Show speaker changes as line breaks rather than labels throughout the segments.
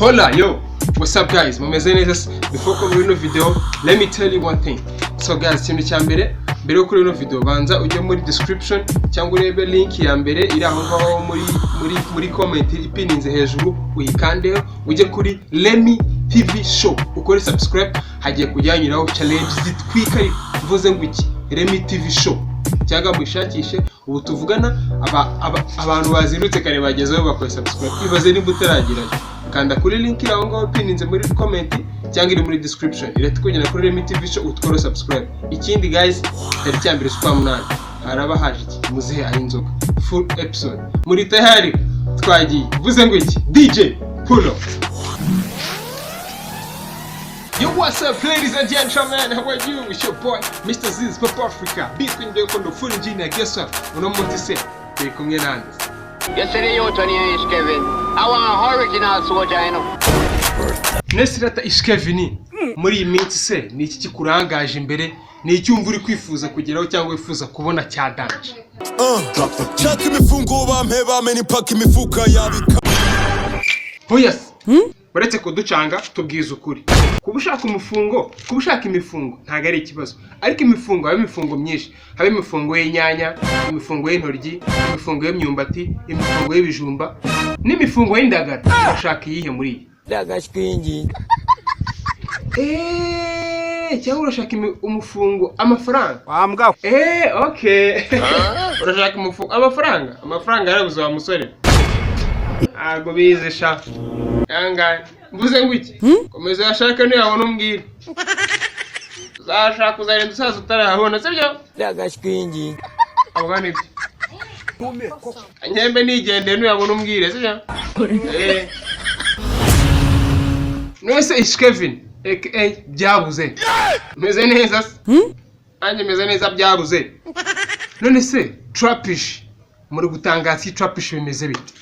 Hola, yo, what's up guys? Mumeze neza se? Before ko muri ino video, let me tell you one thing. So guys, ikintu cya mbere, mbere yo kuri ino video, banza ujye muri description cyangwa urebe link ya mbere iri aho ngaho muri comment ipininze hejuru, uyikandeho ujye kuri Remy TV Show, ukore subscribe, hagiye kujya hanyuraho challenge zitwika. Mvuze ngo iki? Remy TV Show, cyangwa muyishakishe. Ubu tuvugana abantu bazindutse kare bagezeho bakora subscribe. Ibaze nimba utaragerayo, kanda kuri link iri aho ngaho ipininze muri comment cyangwa iri muri description, irahita ikugena kuri Remy TV Show, utwore subscribe. Ikindi guys, tariki ya 1 z'ukwa 8 haraba haje iki? Muzehe ari inzoga full episode. Muri tayari? Twagiye. Mvuze ngo iki? DJ pull up. Yo, what's up, ladies and gentlemen? How are you? It's your boy, Mr. Ziz, Papa Africa. Bitcoin Ndekondo, full engineer. Guess what? Uno munsi se, turi kumwe nande?
You see the youth on here is Kevin. I want original soldier, you know.
Nesirata Ish Kevin, muri iyi minsi se, ni iki kikurangaje imbere? Ni iki wumva uri kwifuza kugeraho cyangwa wifuza kubona cya danger?
Shaka imifungo bampe bamena ipaka imifuka yabika.
Hoya se, uretse kuducanga, tubwiza ukuri. Kuba ushaka umufungo, kuba ushaka imifungo ntabwo ari ikibazo, ariko imifungo, haba imifungo myinshi. Haba imifungo y'inyanya, imifungo y'intoryi, imifungo y'imyumbati, imifungo y'ibijumba n'imifungo y'indagara. Urashaka iyihe muri iyi? Eee, cyangwa urashaka umufungo amafaranga?
Wambwa.
Eee, okay, urashaka umufungo amafaranga. Amafaranga yarabuze wa musore, ntabwo bize sha. Yangahe? Mvuze ngo iki? Komeza uyashake, nuyabona umbwire. Uzashaka uzarinda usaza utarayabona, sibyo? Avuga nibyo. Nkembe nigendeye, nuyabona umbwire, sibyo? Eh. None Ish Kevin aka byabuze, meze neza se? Nanjye meze neza, byabuze. None se Trapish, muri gutangaza iki? Trapish bimeze bite?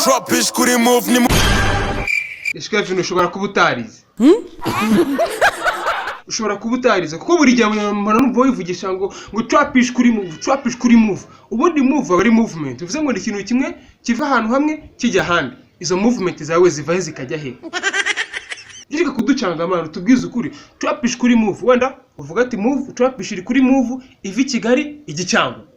Trapish kuri move ni
Ish Kevin, ushobora kuba utarize, ushobora kuba utarize, kuko buri gihe mbona numva wivugisha ngo Trapish kuri move, Trapish kuri move. Ubundi move aba ari movement, bivuze ngo ni ikintu kimwe kiva ahantu hamwe kijya ahandi. Izo movement zawe ziva he zikajya he? Reka kuducanga amano, tubwize ukuri. Trapish kuri move, wenda uvuga ati move, Trapish iri kuri move iva i Kigali ijya i Cyangugu,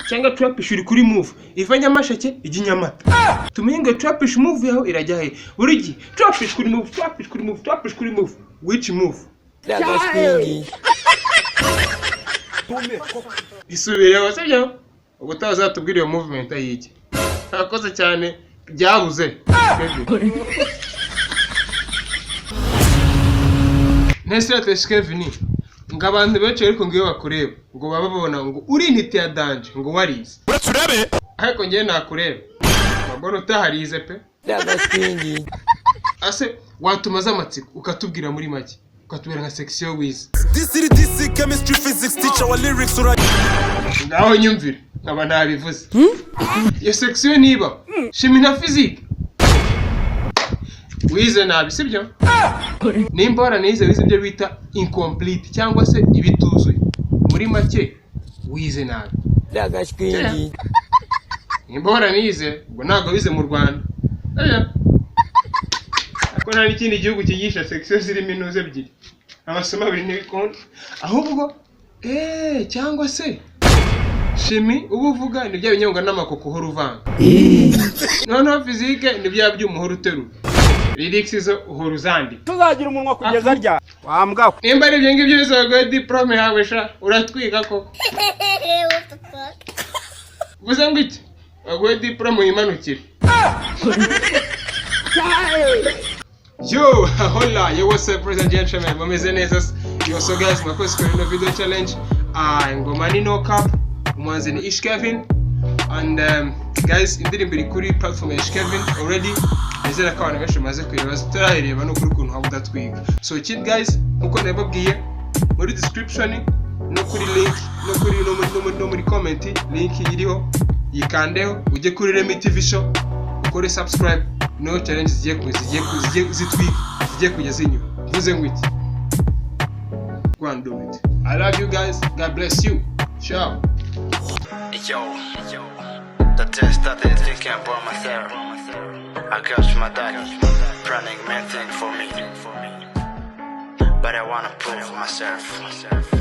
cyangwa Trapish iri kuri move iva Nyamasheke ijya i Nyamata. Tumenye ngo Trapish move yawe irajya he? Buri gihe Trapish kuri move, Trapish kuri move, Trapish kuri move. Which move? Isubireho, sibyo? Ubutaha uzatubwira iyo movement ayijya. Urakoze cyane, byabuze. Nese Kevin, ngo abantu benshi ariko ngo iyo bakureba ngo baba babona ngo uri intiti ya danger, ngo warize.
Uretse urebe.
Ariko njyewe nakureba mbona utaharize pe. Ase watumaze amatsiko, ukatubwira muri make, ukatubwira nka section wize?
This iri DC chemistry physics teacher wa lyrics ura.
Ngaho nyumvire, nkaba ntabivuze. Iyo section niba chimie na physique, wize nabi, sibyo? Nimba waranize, wize ibyo bita incomplete cyangwa se ibituzuye. Muri make wize nabi. Nimba waranize, ubwo ntabwo wize mu Rwanda. Oya. Ariko nta n'ikindi gihugu cyigisha section zirimo inuze ebyiri, amasomo abiri, ntibikunda. Ahubwo cyangwa se chimie uba uvuga ni bya binyobwa n'amakoko uhora uvanga, noneho physique ni bya byuma uhora uterura, lyrics zo uhora uzandika.
Tuzagira umunwa kugeza rya wambwa we.
Nimba ari ibyo ngibyo bizaguhe diplôme yawe sha, uratwika koko.
What the fuck?
Uvuze ngo iki? Baguhe diplôme wimanukire. Yo, hola, yo, what's up, ladies and gentlemen? Mumeze neza se? Yo, so guys, mwakoze kuri ino video challenge. Ah, ingoma ni No Cap, umuhanzi ni Ish Kevin. And guys, indirimbo iri kuri platform ya Ish Kevin already. Nizera ko abantu benshi bamaze kuyireba, tutarayireba no kuri ukuntu waba udatwiga. So ikindi guys, nkuko nabibabwiye, muri description no kuri link no muri comment, link iriho, yikandeho ujye kuri Remy TV Show, ukore subscribe. No challenge zigiye zitwika, zigiye kujya zinyura. Mvuze ngo iki? Go and do it. I love you guys. God bless you. Ciao.
Yo, the test started thinking about myself.
I got my daddy planning many things for me, but I wanna prove myself.